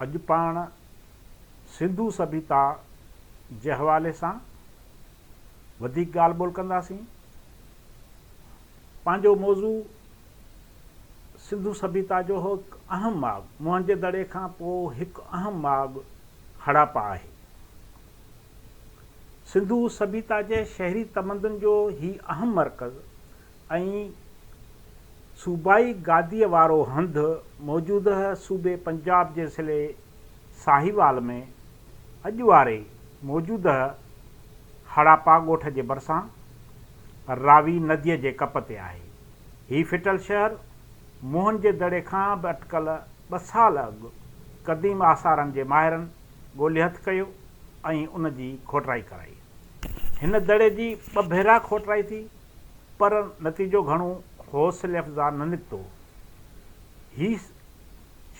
اڄ پاڻ سنڌو سڀيتا جي حوالي سان وڌيڪ ڳالهه ٻولهه ڪنداسين. پنهنجو موضوع سنڌو سڀيتا جو هڪ اهم ماڳ موهن جي دڙي کان پوء هڪ اهم ماڳ هڙاپا آهي. سنڌو سڀيتا جي شهري تمدن جو هي اهم مرڪز ۽ صوبائي گاديء وارو هنڌ موجوده صوبي پنجاب جي ضلعي ساهيوال ۾ اڄ واري موجوده هڙاپا ڳوٺ جي ڀرسان راوي نديء جي ڪپ تي آهي. هي ڦٽل شهر موهن جي دڙي کان به اٽڪل ٻه سال اڳ قديم آثارن جي ماهرن ڳولي هٿ ڪيو ۽ ان جي کوٽرائي ڪرائي. هن دڙي جي ٻه ڀيرا کوٽرائي ٿي پر نتيجو گهڻو حوصلي افزا نه نڪتو. هي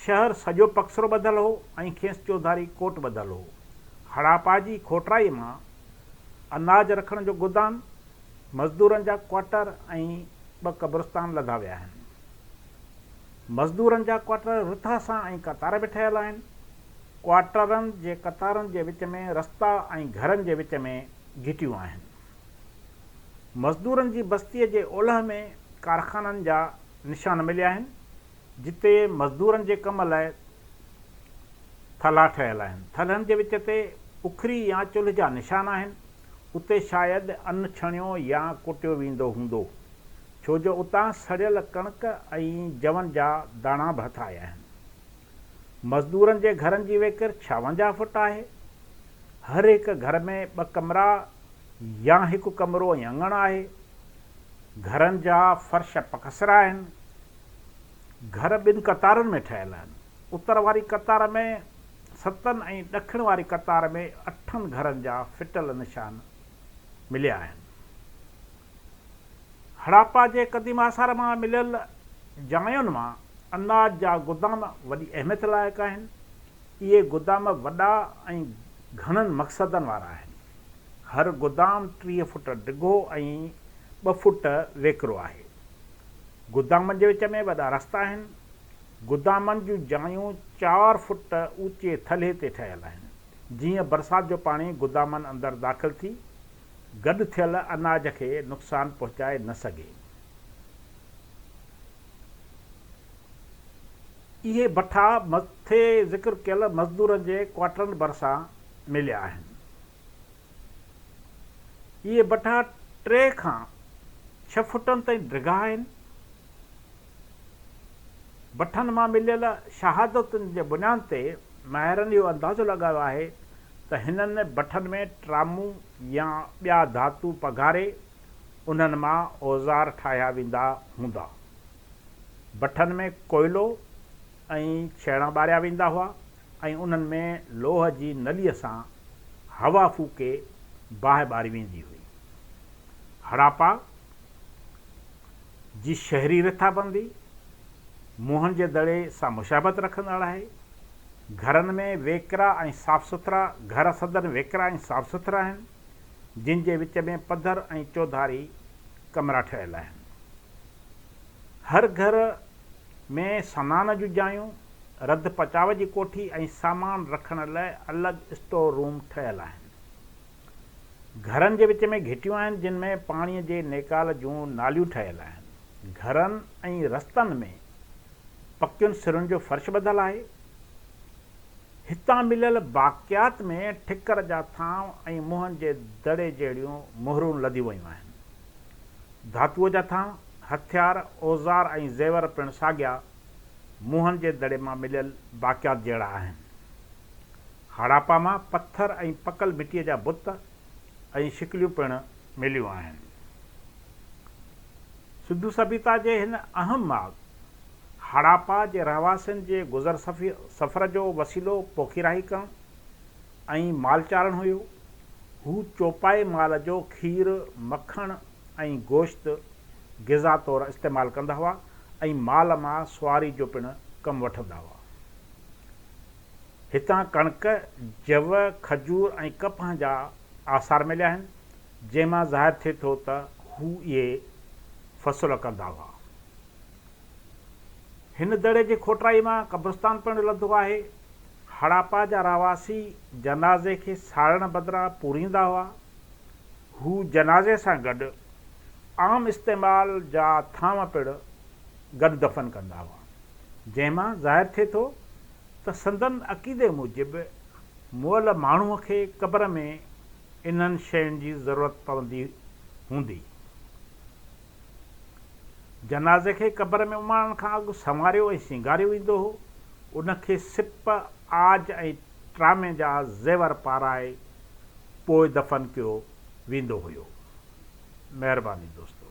شهر سڄو پڪسرو ٻڌل هو ۽ کيس چوڌاري ڪوٽ ٻڌل هو. هڙاپا جي کوٽرائي مان اناج رکڻ جو گدام، مزدورن جا ڪوارٽر ۽ ٻه قبرستان لڌا ويا آهن. مزدورن جا ڪوارٽر رٿا سان ۽ قطار ۾ ٺهيل آهن. ڪوارٽرن جي قطارن جي وچ ۾ رستا ۽ گهرن جي وچ ۾ گهٽيون آهن. مزدورن جي بستيء جي اولهه ۾ ڪارخانن جا نشان مليا آهن، جتي مزدورن جي ڪم لاء ٿلها ٺهيل آهن. ٿلهن جي وچ تي اکري يا چلهه جا نشان آهن. اتي شايد ان ڇڻيو يا ڪٽيو ويندو هوندو، ڇو جو اتان سڙيل ڪڻڪ ۽ جون جا داڻا به هٿ آيا آهن. مزدورن جي گهرن جي ويڪر 56 فوٽ آهي. هر هڪ گهر ۾ ٻه ڪمرا يا هڪ ڪمرو ۽ اڱڻ آهي. گهرن جا فرش پڪسرا آهن. گهر ٻن قطارن ۾ ٺهيل آهن. اتر واري قطار ۾ ستن ۽ ڏکڻ واري قطار ۾ اٺن گهرن جا ڦٽل نشان مليا آهن. هڙاپا جي قديم آثار مان مليل جاين مان اناج جا گدام وڏي اهميت لائق آهن. اهي گدام وڏا ۽ گهڻن مقصدن وارا آهن. هر گدام 30 فوٽ ڊگهو ۽ ٻه فوٽ ويڪرو آهي. گدامن جي وچ ۾ وڏا رستا آهن. گدامن جون جايون چار فوٽ اوچي ٿلهي تي ٺهيل آهن، جيئن برسات جو پاڻي گدامن اندر داخل ٿي گڏ ٿيل اناج کي نقصان پهچائي نه سگهي. اهي بٺا مٿي ذڪر ڪيل مزدورن جي ڪوارٽرن ڀرسان مليا آهن. اهي بٺا ٽي کان ڇهه فوٽن تائين ڊگها آهن. بٺن مان مليل شهادتن جي بنياد تي ماهرن اهو اندازو لڳايو آهي ته هنن بٺن ۾ ٽرامون يا ٻيا ڌاتو پگهاري انهن مان اوزار ٺاهيا ويندا هوندا. بٺن ۾ ڪوئلو ۽ ڇيڻا ٻاريا ويندا هئا ۽ انهن ۾ لوهه جي نليء سان هوا ڦوڪي باهه ٻاري ويندي هئي. هڙاپا جي شهري رٿابندي موهن جي دڙي سان مشابهت رکندڙ آهي. گهرن ۾ ويڪرا ۽ صاف سٿرا گهر سندن ويڪرا ۽ صاف سٿرا آهن، جن جي وچ ۾ پڌر ۽ چوڌاري ڪمرا ٺهيل آهن. هر گهر ۾ سنان جون جايون، رڌ پچاء جي ڪوٺي ۽ سامان رکڻ لاء الڳ اسٽور روم ٺهيل آهن. گهرن جي وچ ۾ گهٽيون آهن جن ۾ پاڻيء جي نيڪال جون ناليون ٺهيل آهن. گهرن ۽ رستن ۾ پڪين سرن جو فرش ٻڌل آهي. هتان مليل باقيات ۾ ٺڪر جا ٿانء ۽ موهن جي دڙي جهڙيون مهرون لڌيون ويون آهن. ڌاتوء جا ٿانء، هٿيار، اوزار ۽ زيور پڻ ساڳيا موهن جي دڙي مان مليل باقيات جهڙا آهن. هڙاپا مان پٿر ۽ پڪل مٽيء جا بت ۽ شڪليون پڻ مليون آهن. سنڌو سڀيتا جي هن اهم ماڳ هڙاپا جي رهواسين جي گذر سفر جو وسيلو پوکي راهي ڪرڻ ۽ مال چارڻ هيو. هو چوپائي مال جو کير، مکڻ ۽ گوشت غذا طور استعمال ڪندا هئا ۽ مال مان سواري جو پڻ ڪم وٺندا هئا. هتان ڪڻڪ، جَوَ، کجور ۽ ڪپهه جا آثار مليا آهن، جنهن مان ظاهر ٿئي ٿو ته هو اهي فصل ڪندا هئا. هن دڙي جي کوٽرائي مان قبرستان پڻ لڌو آهي. هڙاپا جا رهواسي جنازي کي ساڙڻ بدران پوريندا هئا. هو جنازي سان گڏ عام استعمال جا ٿانو پڻ گڏ دفن ڪندا هئا، جنهن مان ظاهر ٿئي ٿو ته سندن عقيدي موجب مئل ماڻهوء کي قبر ۾ انهن شين جي ضرورت پوندي هوندي. جنازي کي قبر ۾ اماڻڻ کان اڳ سنواريو ۽ سينگاريو ويندو هو. ان کي سپ، عاج ۽ ٽرامي جا زيور پارائي پوء دفن ڪيو ويندو هيو. مهرباني دوستو.